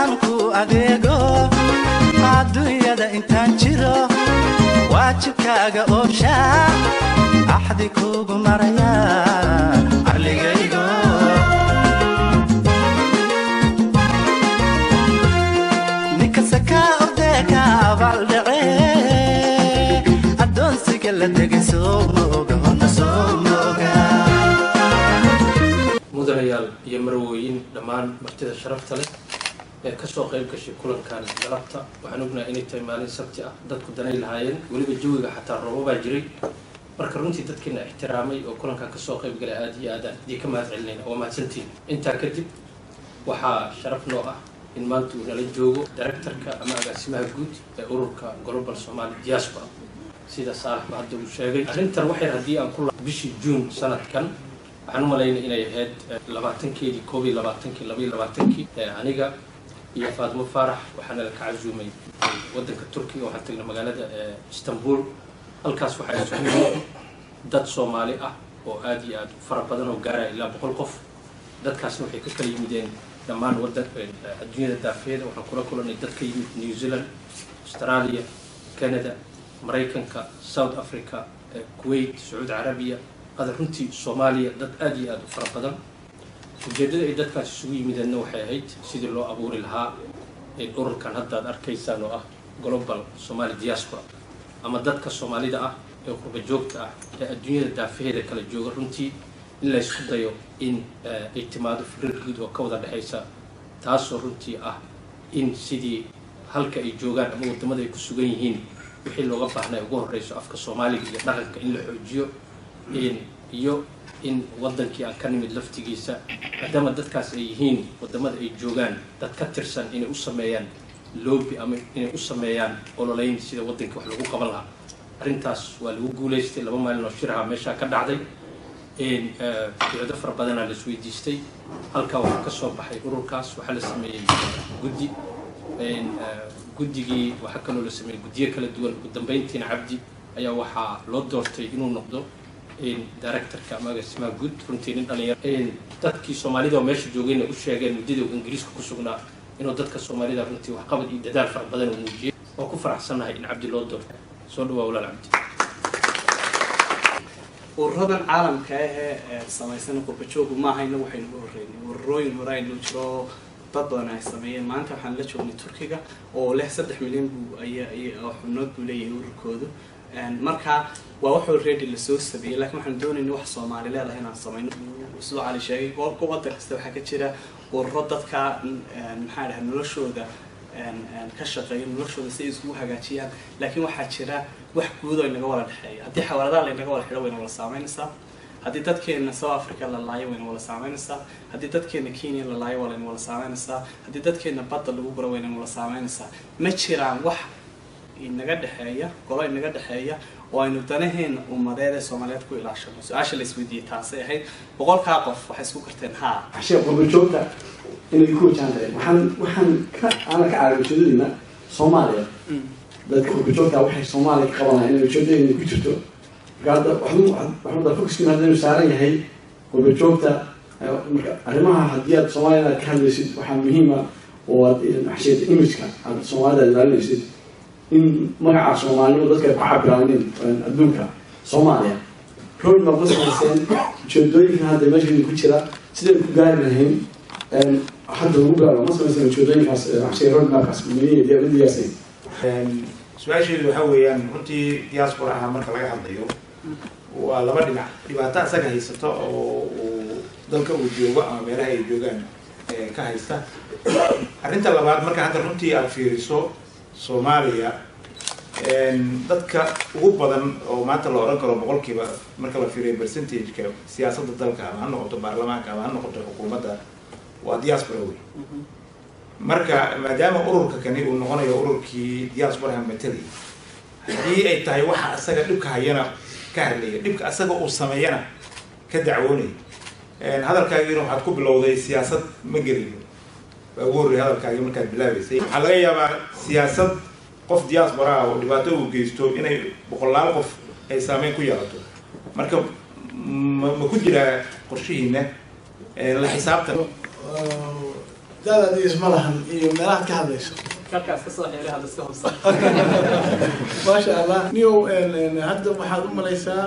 Inaan ku adeego adduunyada intaan jiro, waajibkaaga ooshaa, axdi kugu maraya arligaygo. Ninkasta ordee ka abaaldhace, addoonsiga la tegay, soo mooga hona, soo mooga. Mudanayaal iyo marwooyin, dhammaan martida sharafta leh ee kasoo qayb gashay kulankan galabta, waxaan ognahay inay tahay maalin Sabti ah, dadku danay lahaayeen, weliba jawiga xataa roobabaa jiray. Marka runtii dadkiina ixtiraamay oo kulankan kasoo qayb galay, aada iyo aadaan idii ka mahad celinayna, waa mahadsantiin. Intaa kadib, waxaa sharaf noo ah in maanta uu nala joogo directorka ama agaasimaha guud ee ururka Global Somali Diaspora. Sida Saalax ba hadda uu sheegay, arrintan waxyar haddii aan ku bishii Juun sanadkan, waxaan u malaynay inay ahayd 20-keedii, 21-kii, 22-kii, aniga iyo Faatimo Faarax waxaana la ka casuumay waddanka Turkiga. Waxaan tagnay magaalada Istanbul. Halkaas waxaa isugu yimid dad Soomaali ah oo aada iyo aada u fara badan oo gaaraya ilaa 100 qof. Dadkaasna waxay ka kala yimideen dhammaan waddan adduunyada daafeeda. Waxaan kula kulanay dad ka yimid New Zealand, Australia, Canada, Maraykanka, South Africa, Kuwait, Sacuudi Carabiya, qadar, runtii Soomaaliya, dad aada iyo aada u fara badan. Ujeeddada ay dadkaas isugu yimideenna waxay ahayd sidii loo abuuri lahaa ururkan hadda aad arkaysaan oo ah Global Somali Diaspora, ama dadka Soomaalida ah ee qurba joogta ah ee adduunyada daafaheeda kala jooga, runtii in la isku dayo in ay timaado fikrad guud oo ka wada dhexaysa, taasoo runtii ah in sidii halka ay joogaan ama waddamada ay ku sugan yihiin wixii looga baahnay ugu horeyso afka Soomaaliga iyo dhaqanka in la xoojiyo, iyo in waddankii aan ka nimid laftigiisa, maadaama dadkaas ay yihiin waddamada ay joogaan dad ka tirsan, inay u sameeyaan lobby ama inay u sameeyaan ololeyn sida waddankii wax lagu qaban lahaa. Arrintaas waa lagu guulaystay. 2 maalin oo shiraha meeshaa ka dhacday, fikrado fara badanaa la isweydiistay. Halkaa waxaa ka soo baxay ururkaas. Waxaa la sameeyey guddi, guddigii waxaa kaloo la sameeyey guddiyo kala duwan. Ugu dambeyntiina Cabdi ayaa waxaa loo doortay inuu noqdo directorka ama agaasimaha guud. Runtii nin dhalinyaro, dadkii Soomaalida oo meesha joogayna u sheegeen muddadii uu Ingiriiska ku sugnaa inuu dadka Soomaalida runtii waxqabad iyo dadaal fara badan uu muujiyey. Waa ku faraxsannahay in Cabdi loo doortay. Soo dhawaa, walaal Cabdi. Ururadan caalamka ahee samaysan qurba joogu maaha inagu waxaynu uga horreynay. Ururooyin hore aynu jiro, dad badan ay sameeyeen. Maanta waxaan la joognay Turkiga oo leh 3 milyan buu aya oo xubnood buu leeyahay ururkoodu. Marka waa wax already lasoo sameeyey, lakin waxaan doonayna wax Soomaali leedahay inaan sameyno. Siduu Cali sheegay, waddan kasta waxaa ka jira ururo dadka, maxaa dhahay, noloshooda ka shaqeeya, noloshooda si ay iskugu hagaajiyaan. Laakiin waxaa jira wax guud oo inaga wada dhexeeya. Haddii xawaaladaha laynaga wada xidho, wayna wada saameynaysaa. Haddii dadkeena South Africa la laayo, wayna wada saameynaysaa. Haddii dadkeena Kenya la laayo, waa layna wada saameynaysaa. Haddii dadkeena badda lagu guro, wayna wada saameynaysaa. Ma jiraan wax inaga dhexeeya, golo inaga dhexeeya oo aynu danaheena ummadeed ee Soomaaliyeed ku ilaashano? Su-aasha la isweydiiyey taasay ahayd. 100-kaa qof waxay isku karteen haa. Xashee qurba joogta inay ku wajahan tahay, waxaan ka ana ka caawiy ujeedadiina Soomaaliya. Dadka qurba joogta waxay Soomaaliya ka qabanayaan inay ujeedadeena ku jirto. Marka hadda waxaan focuskiina hadda inuu saaran yahay qurba joogta. Marka arrimaha haddii aad Soomaaliya inaad ka hadlaysid, waxaa muhiima oo aad xasheeta imageka aad Soomaalida aad ilaalinaysid, in magaca Soomaalinimo dadka ay ku cabiraanin adduunka. Soomaaliya road map ma samayseen? Ujeedooyinkan hadda meesha ku jira sidaynu ku gaari lahayn hadda lagu gaaro, ma samayseen ujeedooyinkaas? Waxaa road mapkaas ma diyaarsan? Su-aasheedu waxaa weeyaan, runtii diaspora ahaan marka laga hadlayo waa laba dhinac: dhibaato asaga haysato oo uu dalka uu joogo ama meelaha ay joogaan ka haysta. Arrinta labaad, marka hadda runtii aada fiiriso Soomaaliya, dadka ugu badan oo maanta la odhan karo boqolkiiba marka la fiiriyo percentage-ka siyaasadda dalka, ama ha noqoto baarlamaanka ama ha noqoto xukuumadda, waa diaspora wey. Marka maadaama ururka kani uu noqonayo ururkii diasporaha matalay, haddii ay tahay waxa asaga dhibka hayana ka hadlaya, dhibka asaga uu sameeyana ka dacwoonaya, hadalkaagiina waxaad ku bilowday siyaasad ma gelino, waa ugu horreyay hadalkaagii markaad bilaabeysay. Waxaa laga yaabaa siyaasad qof diaspora ah oo dhibaato uu geysto inay boqolaal qof ay saameyn ku yeelato. Marka ma ku jiraa qorshihiina la xisaabtan? Da'daada isma lahan iyo meelahaad ka hadlayso. Karkaas ka soo xeeray hadda iska hubsan. Maasha Allah. Niyow, hadda waxaad u malaysaa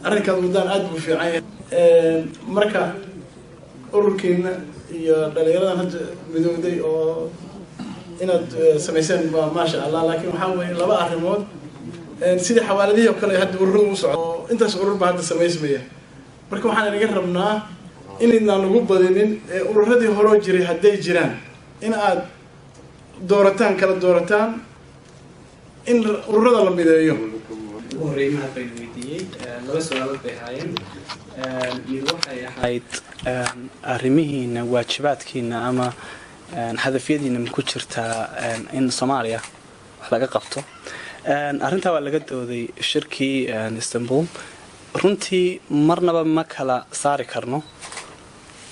arrinkaad wadaan aada buu fiican yahay. Marka ururkiina iyo dhalinyaradan hadda midowday oo inaad samayseen waa maasha Allah, laakiin waxaa weeye laba arrimood. Sidii xawaaladihii oo kale hadda ururada u socdo oo intaas urur baa hadda samaysmaya. Marka waxaan inaga rabnaa inaydnaan ugu badinin ee ururadii horoo jiray hadday jiraan in aad doorataan, kala doorataan, in ururada la mideeyo. Ugu horreeyay mahad baynu weydiiyey. Laba su-aalood bay ahaayeen. Mid waxay ahayd arrimihiina, waajibaadkiina ama hadafyadiina ma ku jirtaa in Soomaaliya wax laga qabto? Arrintaa waa laga dooday shirkii Istanbul. Runtii marnaba ma kala saari karno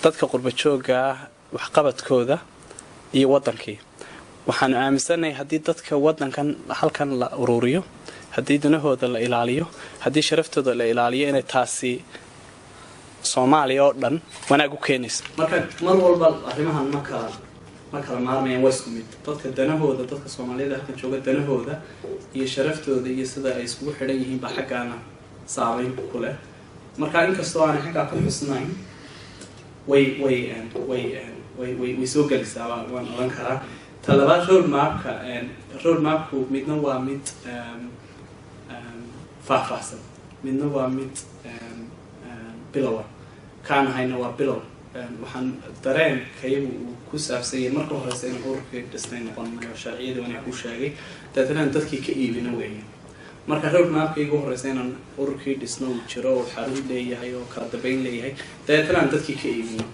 dadka qurba joogga ah waxqabadkooda iyo waddankii. Waxaanu aaminsanahay haddii dadka waddankan halkan la ururiyo, haddii danahooda la ilaaliyo, haddii sharaftooda la ilaaliyo, inay taasi Soomaaliya oo dhan wanaag u keenayso. Marka mar walba arrimahan ma kala maarmayaan, waa isku mid. Dadka danahooda, dadka Soomaaliyada halkan jooga danahooda iyo sharaftooda iyo sida ay iskugu xidhan yihiin baa xaggaana saameyn ku leh. Marka inkastoo aanay xaggaa ku xusnayn, way soo gelaysaa waan odhan karaa. Ta labaad, road mapka. Road mapku midna waa mid faahfaahsan, midna waa mid bilowa. Kaan ahayna waa bilow. Waxaan dareenkayagu uu ku saabsan yahay marka horeysa in ururkii dhisnay noqonayo, sharciyadii wanaa ku sheegay, dabeetana aan dadkii ka iibino weeye. Marka road mapka igu horeysa inaan ururkii dhisno, uu jiro oo xarun leeyahay oo kala dambeyn leeyahay, dabeetana aan dadkii ka iibino.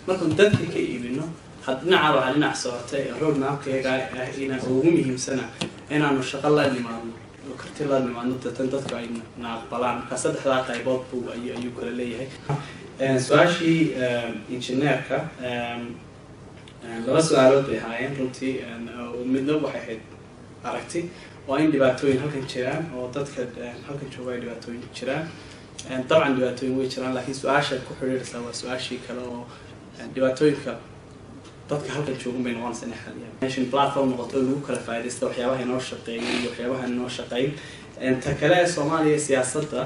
Markaan dadkii ka iibino, had dhinaca waxaa dhinac socota ee road mapkayaga ah inaan ugu muhiimsana inaanu shaqo la nimaadno oo karti la nimaadno, dabeetana dadku ay na aqbalaan. Marka saddexdaa qaybood buu ayuu kala leeyahay. Su-aashii injineerka, laba su-aalood bay ahaayeen runtii. Midna waxay ahayd aragti waa in dhibaatooyin halkan jiraan oo dadka halkan jooga ay dhibaatooyin jiraan. Dabcan dhibaatooyin way jiraan, laakiin su-aasha ku xidhiidhaysaa waa su-aashii kale oo dhibaatooyinka dadka halkan joogan bay noqonaysa inay xaliyaan, meeshan platform noqoto oo lagu kala faa'iidaysta waxyaabaha inoo shaqeeyay iyo waxyaabaha inoo shaqeyn. Ta kale ee Soomaaliya siyaasadda,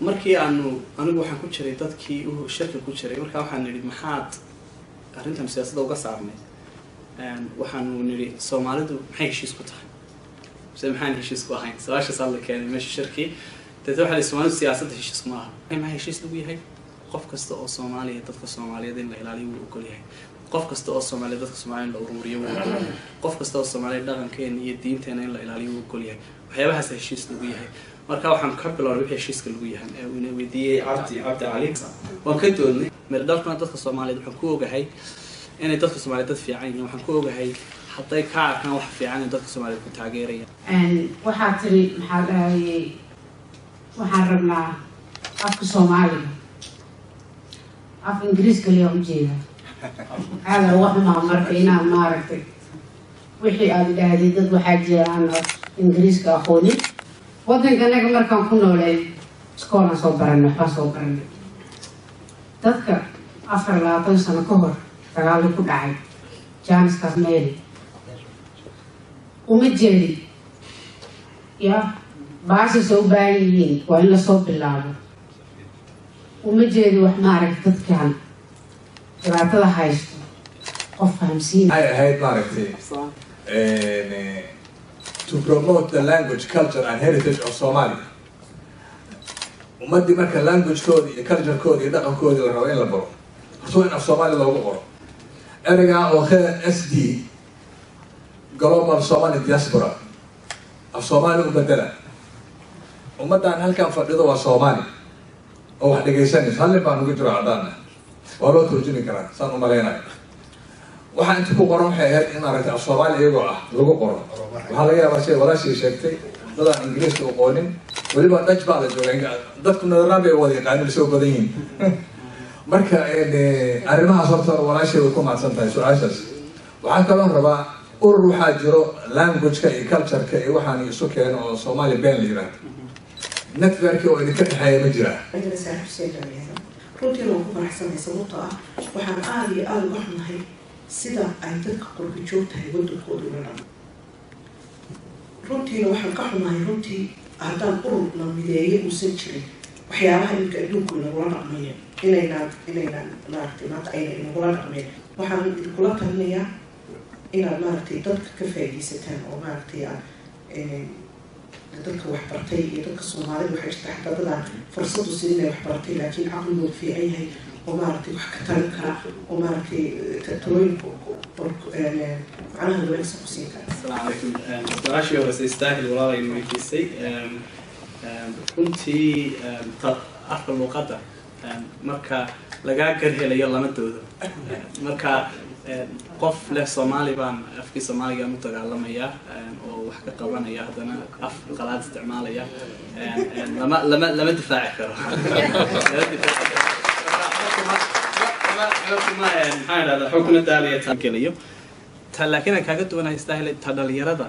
markii aanu anigu waxaan ku jiray dadkii shirka ku jiray, marka waxaan nidhi maxaad arrintan siyaasadda uga saarnay? Waxaanu nidhi Soomaalidu maxay heshiis ku tahay mise maxaan heshiis ku ahayn? Su-aashaasaa la keenay meesha shirkii. Deetna waxa la Soomaalidu siyaasadda heshiis kuma aha. Maxaa heshiis lagu yahay? Qof kasta oo Soomaaliya dadka Soomaaliyeed in la ilaaliyo wuu ogol yahay. Qof kasta oo Soomaaliya dadka Soomaaliya in la ururiyo wuu ogol yahay. Qof kasta oo Soomaaliya dhaqankeena iyo diinteena in la ilaaliyo wuu ogol yahay. Waxyaabahaas heshiis lagu yahay. Marka waxaan ka bilownay wixii heshiiska lagu yahay ee uu ina weydiiyey Cabdi Cali. Waan ka doodnay meeldhalkana. Dadka Soomaaliyeed waxaan ku ogahay inay dadka Soomaaliyeed dad fiican yihiin. Waxaan ku ogahay hadday ka arkaan wax fiican in dadka Soomaaliyeed ku taageerayaan. Waxaa tiri, maxaa dhahayay, waxaan rabnaa afka Soomaaliga, af Ingiriis kaliya ujeeda. Aada uga xumaa marka inaan maaragtay wixii aada idhaahdid dad waxaa jira aan af Ingiriiska aqoonin. Waddanka anaga markaan ku nooleen iskoolaan soo baranay, waxbaan soo baranay. Dadka 24 sano ka hor dagaalo ku dhacay jaaniskaas meeli uma jeedi ya baasisa u baahan yihiin waa in lasoo bilaabo. Uma jeedi wax maaragta dadkan dhibaatada haysto qof fahamsiin. Waxay ahayd maaragtay to promote the language, culture and heritage of Somalia. Ummaddii marka languagekooda iyo culturekooda iyo dhaqankoodii la rabo in la baro, horta waa in af Soomaali loogu qoro ereygaa oo SD, Global Somali Diaspora, af Soomaali u bedela. Ummaddan halkan fadhido waa Soomaali oo wax dhegaysanayso. Hal nin baa nugu jiro caddaan ah, waa loo turjumi karaa saan u malaynayo. Waxaa inta ku qoran waxay ahayd in maaragtay af Soomaali iyagoo ah lagu qoro. Waxaa laga yaabaa shay walaashii sheegtay, dadaan Ingiriiska aqoonin, weliba Dutch baa la jooga, dadku Nederland bay wada yaqaanin, soo badan yihiin. Marka arrimahaas horta walaashay way ku mahadsan tahay su-aashaas. Waxaan kaloo rabaa urur waxaa jiro languageka iyo cultureka iyo waxaan isu keeno oo Soomaali been la yiraahdo, networki oo idinka dhexeeya ma jiraa? Runtiina waan ku faraxsanahay, sababtoo ah waxaan aada iyo aada uga xunahay sida ay dadka qurba joogtahay wadankooda ula dhaqmo. Runtiina waxaan ka xunahay, runtii, haddaan urur la mideeye uusan jirin, waxyaabaha iminka adduunku inagula dhaqmaya inaynaan maaragtay maanta ayna inagula dhaqmeen. Waxaan idinkula talinayaa inaad maaragtay dadka ka faaidaysataan oo maaragtay aad dadka waxbartay iyo dadka Soomaalida. Waxaa jirta xataa dadaan fursadu siin inay waxbartay, laakiin caqligoodu fiican yahay oo maaragtay wax ka tarin kara oo maaragtay talooyin macnaha wanaagsan ku siin kara. Asalaamu calaykum. Su-aashii horeysa Istaahil walaalaynu weydiisay, runtii afka luuqadda marka lagaa gar helayo lama doodo. Marka qof leh Soomaali baan, afkii Soomaaligaan u dagaalamaya oo wax ka qabanaya, haddana af qalaad isticmaalaya, lama difaaci karo, lama difaaci karo. Maxaan idhahdaa, xukuna daalaya gelayo ta. Laakiin aan kaaga duwanahay, Istaahil, ta dhalinyarada.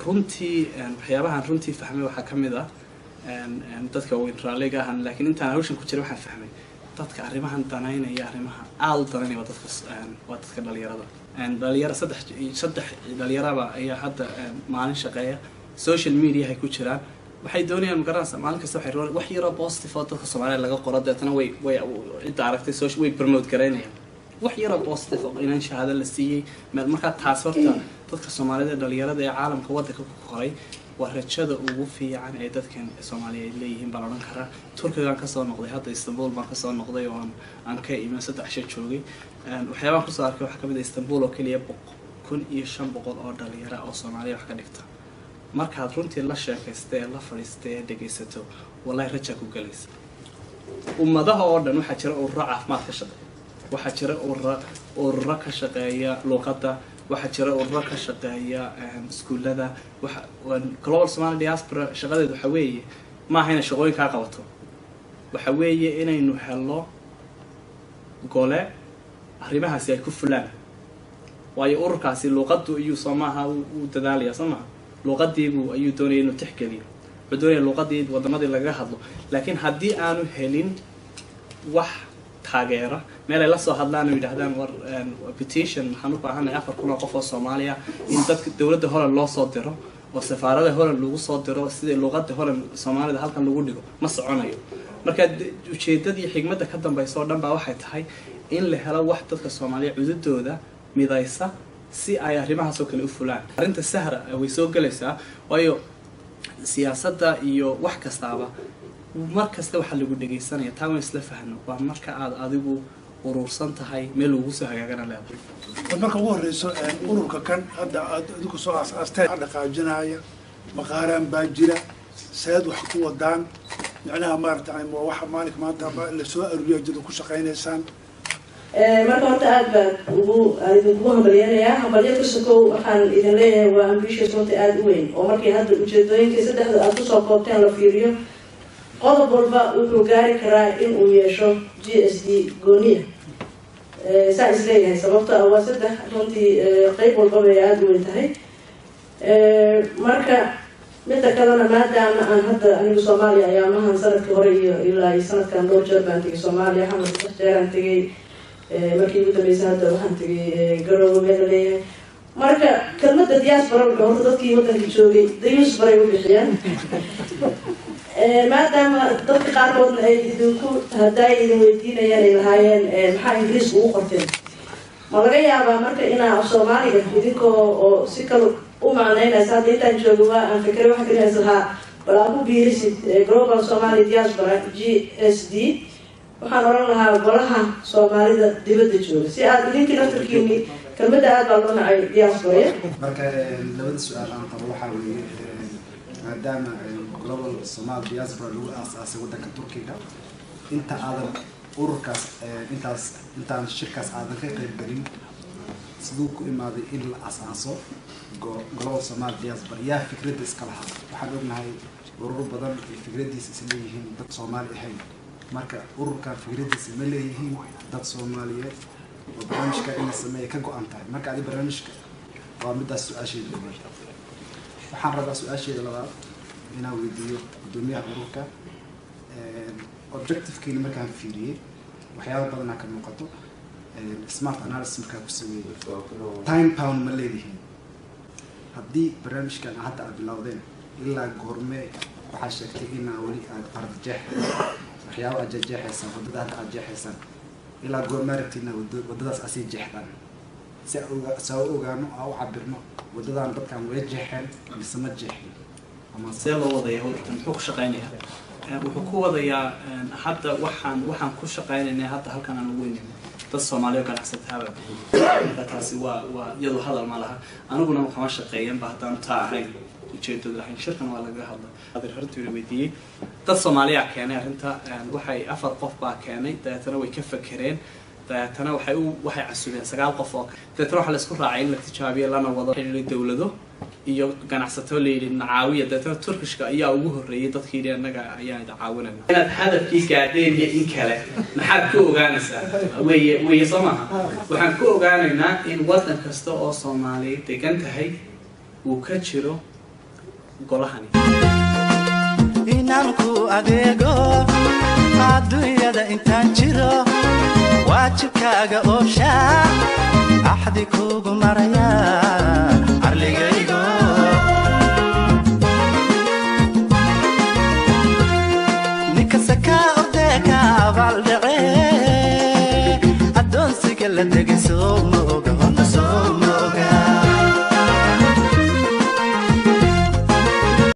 Runtii waxyaabahan runtii fahmay waxaa ka mid ah dadka weyn raalliga ahan, laakiin intaan hawshan ku jiray waxaan fahmay dadka arrimahan danaynaya, arrimaha aada u danaynaya waa dadka dhalinyarada. Dhalinyaro saddex dhalinyaraba ayaa hadda maalin shaqeeya, social mediahay ku jiraan. Waxay doonayaan, magaranaysa, maalin kasta waxay rabaan wax yaroo positive oo dadka Soomaaliya laga qoro, deetana way cidda aragtay social way promote garaynayaan wax yaroo positive oo inaan shahaado la siiyey meel. Markaa taas horta dadka Soomaalida ee dhalinyarada ee caalamka waddanka ku qoray waa rajada ugu fiican ee dadkan Soomaaliya ay leeyihiin baan odhan karaa. Turkigaan kasoo noqday hadda, Istanbul baan kasoo noqday oo aan ka iman, 3 sha joogay. Waxyaabahan kusoo arkay waxaa kamid ah Istanbul oo keliya 1500 oo dhalinyara oo Soomaaliya wax ka dhigta. Markaad runtii la sheekaysta ee la fadhiista ee dhegaysato, wallahi rajaa ku galaysa. Ummadaha oo dhan waxaa jira ururo caafimaad ka shaqeeya, waxaa jira ururo ka shaqeeya luuqadda, waxaa jira ururo ka shaqeeya iskuullada. Waxa Global Somali Diaspora shaqadeedu waxa weeye maaha inay shaqooyinkaa qabato, waxa weeye inaynu helo gole arrimahaasi ay ku fulaan. Waayo ururkaasi luuqaddu iyuu soo maaha uu dadaalaya, soo maha? Luuqadiibuu ayuu doonaya inuu tixgeliyo, wuxuu doonaya luuqadii wadamadii lagaga hadlo. Laakiin haddii aanu helin wax taageera, meel ay la soo hadlaan oo yidhahdaan, "War petition waxaan u baahanahay 4000 oo qof oo Soomaaliya in dadka dowladda Holland loo soo diro oo safaarada Holland lagu soo diro sidii luuqadda Holland Soomaalida halkan lagu dhigo," ma soconayo. Marka ujeedadii xigmadda ka dambaysa oo dhan baa waxay tahay in la helo wax dadka Soomaaliya cududooda midaysa si ay arrimahaas oo kale u fulaan. Arrinta Sahra way soo gelaysaa, waayo siyaasadda iyo wax kastaaba mar kasta waxaa lagu dhegaysanaya, taa waan isla fahno, waa marka aad adigu urursan tahay, meel lagu soo hagaagana leedahay. Marka ugu horeyso, ururka kan hadda aad idinku soo aas-aasteen dhaqaajinaya maqaaraan baa jira, seed wax ku wadaan, micnaha maarata waa waxa maalinka maanta lasoo aruuriya jira ku shaqaynaysaan? Marka horta aad baan ugu idinkugu hambalyanayaa. Hambalyo ka sokow, waxaan idin leeyahay waa ambitious runta aada u weyn, oo markii hadda ujeedooyinkii saddexda aad kusoo koobteen la fiiriyo, qodob walba wuxuu gaari karaa in uu yeesho GSD gooniya, saa is leeyahay, sababto ah waa saddex runtii qeyb walbaba ay aada u weyn tahay. Marka midda kalena, maadaama aan hadda anigu Soomaaliya ayaamahan sanadkii hore iyo ilaa iyo sanadkan dhowr jeer baan tegay Soomaaliya, Xamar saddex jeeraan tegay, markii ugu dambeysay hadda waxaan tegay Garoowe meel la leeyahay. Marka kelmadda diaspora wuxuu horta dadkii waddanka joogay dayuus baray u bixiyaan, maadaama dadka qaarkoodna ay idinku haddaay idin weydiinayaan ay lahaayeen, "Maxaa Ingiriiska ugu qorteen?" Ma laga yaabaa marka inaa af Soomaaliga idinkoo oo si kale u macneynaysa? Hadda intaan joogo waa aan fikray, waxaan kaliya lahaa bal aa ku biirisid Global Somali Diaspora GSD, waxaan oran lahaa golaha Soomaalida dibadda jooga, si aad idinkii laftarkiini kelmadda aad baa loo nacay diaspora. Marka labada su-aal aan qabo waxaa weeye, maadaama Global Somali Diaspora lagu aas-aasay waddanka Turkiga, inta aadan ururkaas intaas intaan shirkaas aadan ka qayb gelin, siduu ku imaaday in la aas-aaso Global Somali Diaspora? Yaa fikradda iska lahaa? Waxaan ognahay ururo badan ay fikraddiisa is leeyihiin dad Soomaali ahayn. Marka ururkan fikraddiisa ma leeyihiin dad Soomaaliyeed oo barnaamijka in la sameeya ka go-an tahay? Marka adi barnaamijka waa midaas su-aasheeda koowaad. Waxaan rabaa su-aasheeda labaad inaan weydiiyo guddoomiyaha ururka. Objectivekiina markaan fiiriyey Waxyaaba badanaa ka muuqato smart analysis markaa ku sameeyey. Time bound ma leedihiin haddii barnaamijkan hadda aad bilowdeen? Ilaa goormee? Waxaa sheegtay inaa weli aad qardajeex, waxyaaba aad jeexeexaysaan, waddada hadda aad jeexaysaan. Ilaa goormaa rabtid inaa waddadaas aad sii jeexdaan, si si aan u ogaano, aan u cabirno waddadan dadkan way jeexeen mise ma jeexin? See loo wadaya howlkan? Muxuu ku shaqeynayaa? Wuxuu ku wadayaa hadda waxaan ku shaqeynaynaa hadda halkan aan ugu nimid dad Soomaaliya oo ganacsataa baa bixiyay. Marka taasi waa iyadu hadal ma laha. Aniguna kama shaqeeyanba haddaan taa ahayn ujeedadu lahayn. Shirkan waa lagaga hadlay. Adir horta weydiiyey, dad Soomaaliya keenay arrinta. Waxay afar qof baa keenay, dabeetana way ka fakereen, dabeetana waxay casubeen sagaal qof oo dabeetana waxaa la isku raacay in la tijaabiyo lana wado xiriiri dowlado iyo ganacsato la yidhi nacaawiya. Dabeetana Turkishka ayaa ugu horreeyay dadkii yidhi annaga ayaan idin caawinayna. Inaad hadafkii gaadheen iyo in kale maxaad ku ogaanaysaa? Weeye soo maaha? Waxaan ku ogaanaynaa in waddan kasta oo Soomaali degan tahay uu ka jiro golahani. Inaan ku adeego adduunyada intaan jiro, waajibkaaga ooshaa, axdi kugu maraya arligaygo. Ninkasta ordee ka abaaldhace, addoonsiga la degay sooma.